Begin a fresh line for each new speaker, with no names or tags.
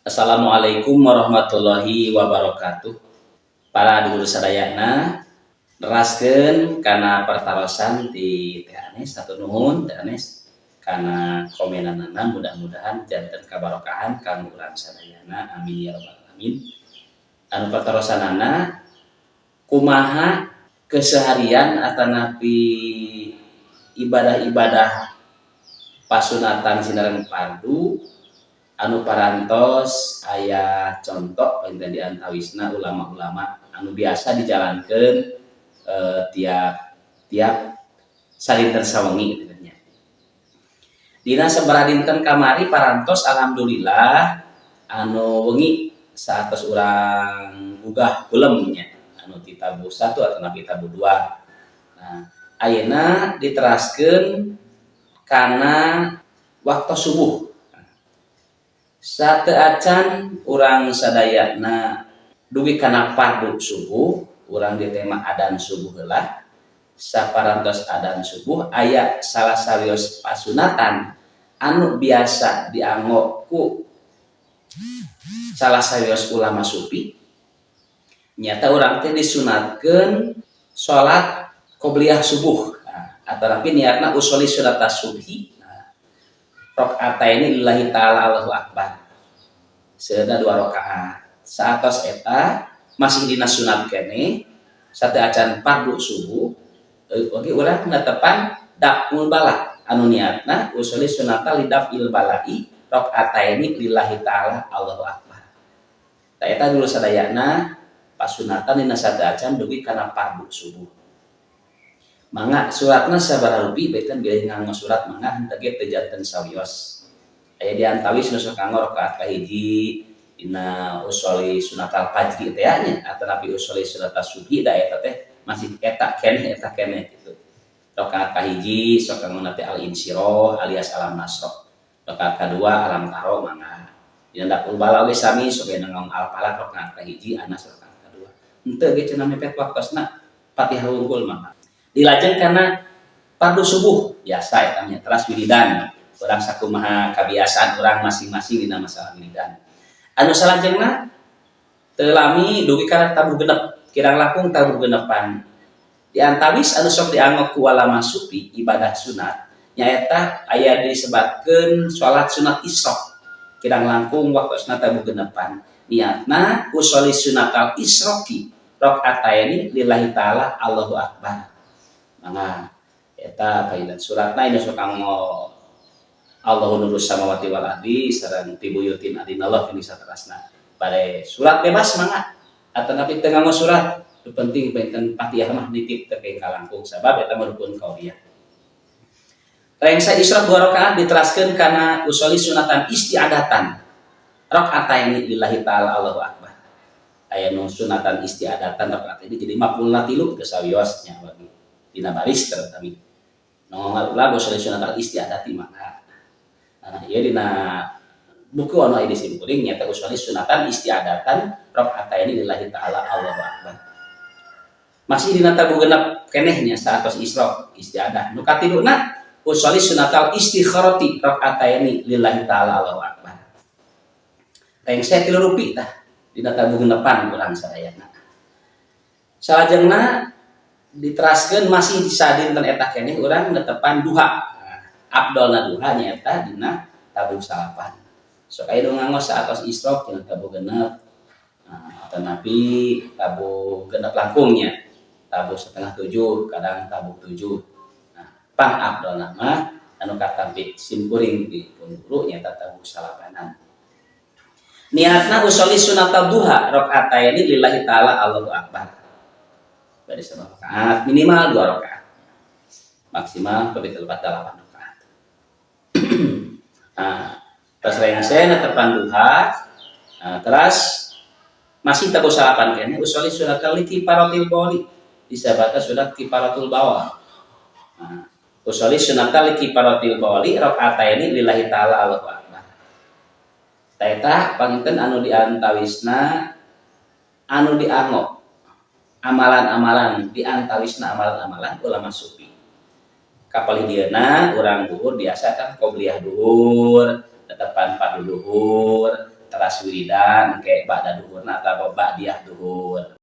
Assalamualaikum warahmatullahi wabarakatuh. Para dulur sadayana, neraskeun kana pertarosan di Teh Anes, hatur nuhun Teh Anes kana komenanana, mudah-mudahan janten kabarokahan kanggo urang sadayana, amin ya rabbal alamin. Anu pertarosanana kumaha keseharian atanapi ibadah-ibadah pasunatan sinareng fardu anu parantos aya contoh panginten di antawisna ulama-ulama anu biasa dijalankeun tiap tiap sadinten sawengi gitu nya. Dina sabaraha dinten kamari parantos alhamdulillah anu wengi saatos urang gugah kulem nya, anu ti tabuh 1 atau napi tabuh 2. Nah, ayeuna diteraskeun kana waktu subuh. Sateuacan urang sadayana dugi kana fardu subuh, urang ditema adan subuh heula. Saparantos adan subuh aya salah sawios pasunatan anu biasa dianggo ku salah sawios ulama sufi, nyata urang teh disunatkeun salat qobliyah subuh. Nah, atanapi niatna usholli sunat subhi, nah, rakaataini lillahi ta'ala Allahu akbar, seada 2 rakaat. Saatos eta masih dina sunat keneh, sateuacan fardu subuh oge urang netepan daf'ul bala anu niatna usholli sunata lidaf'il bala'i rakaataini lillahi ta'ala Allahu akbar. Tah, eta dulu sadayana pasunatan dina sateuacan dugi kana fardu subuh. Mangga suratna sabaraha rupi beten, bilih nganggo surat mangga, henteu ge teu janten sawios. Aya di antawis nu sok kanggo rakaat kahiji dina usholli sunatal fajri teh nya, atanapi usholli sunatal subhi, da eta teh masih eta keneh gitu. Rakaat kahiji sok kanggo teh al insyirah alias alam nasroh. Rakaat kadua alam taro mangga. Dina daf'ul bala oge sami, sok nganggo al falaq rakaat kahiji, anas rakaat kadua. Henteu ge cenah mepet waktosna, Fatihah wungkul mangga. Dilajeng kana fardu subuh biasa eta nya, teras wiridan. Urang sakumaha kabiasaan urang masing-masing dina masalah wiridan. Anu salajengna teu lami dugi kana tabuh genep, kirang langkung tabuh genepan. Di antawis anu sok dianggo ku ulama sufi ibadah sunat nyaeta aya disebatkeun salat sunat isyraq. Kirang langkung waktosna tabuh genepan. Niatna usholli sunatal isyraqi rakaataini lillahi ta'ala Allahu akbar. Mangga eta painten suratna ini sok kanggo Allahu nurus samawati wal ardi sareng fi buyutin adinallah ini saterasna. Bade surat bebas mangga, atanapi teu nganggo surat, nu penting painten Fatihah mah nitip teu kalangkung sabab eta mah rukun qauliyah. Rengsa isyraq 2 rakaat diteraskeun kana usholli sunatan istiadatan rakaataini lillahi ta'ala Allahu akbar. Aya nu sunatan istiadatan rakaat ini jadi maf'ulna 3 teu sawios nya bagi dina baris terutami. Nu ulah usholli sunatal istiadati mangga. Nah, ieu dina buku anu aya di simkuring nyata usholli sunatan istiadatan rakaataini lillahi ta'ala Allahu akbar. Masih dina tabuh genep keneh nya saatos isyraq istiadah. Nu katiluna usholli sunatal istikharati rakaataini lillahi ta'ala Allahu akbar. Rengse 3 rupi tah dina tabuh genepan urang sadayana. Salajengna diteraskeun masih di sadinten eta keneh urang netepan duha. Nah, abdolna duha nyaeta dina tabuh salapan. Sok aya nu nganggo saatos isyraq dina tabuh genep. Nah, atanapi tabuh genep langkungnya, tabuh 6.30, kadang tabuh 7. Nah, pang abdolna mah anu katampi simkuring di pun guru nyaeta tabuh salapanan. Niatna usholli sunatal duha rakaataini lillahi ta'ala Allahu akbar. Bade sabaraha rakaat, minimal 2 rakaat. Maksimal lebih lebat 8 rakaat. Nah, pas rengse netepan duha, nah, terus masih tabuh salapan keneh usholli sunatal kifaratil bauli disebutna sunat kifaratul baul. Nah, usholli sunatal kifaratil bauli rakaataini lillahi ta'ala Allahu akbar. Tah, eta panginten anu diantawisna anu dianggo amalan-amalan diantawisna amalan-amalan ulama sufi. Kapalih dieuna urang duhur biasa kan qobliyah duhur, tetepan fardu duhur, Teras wiridan engke ba'da duhurna atau ba'diyah duhur.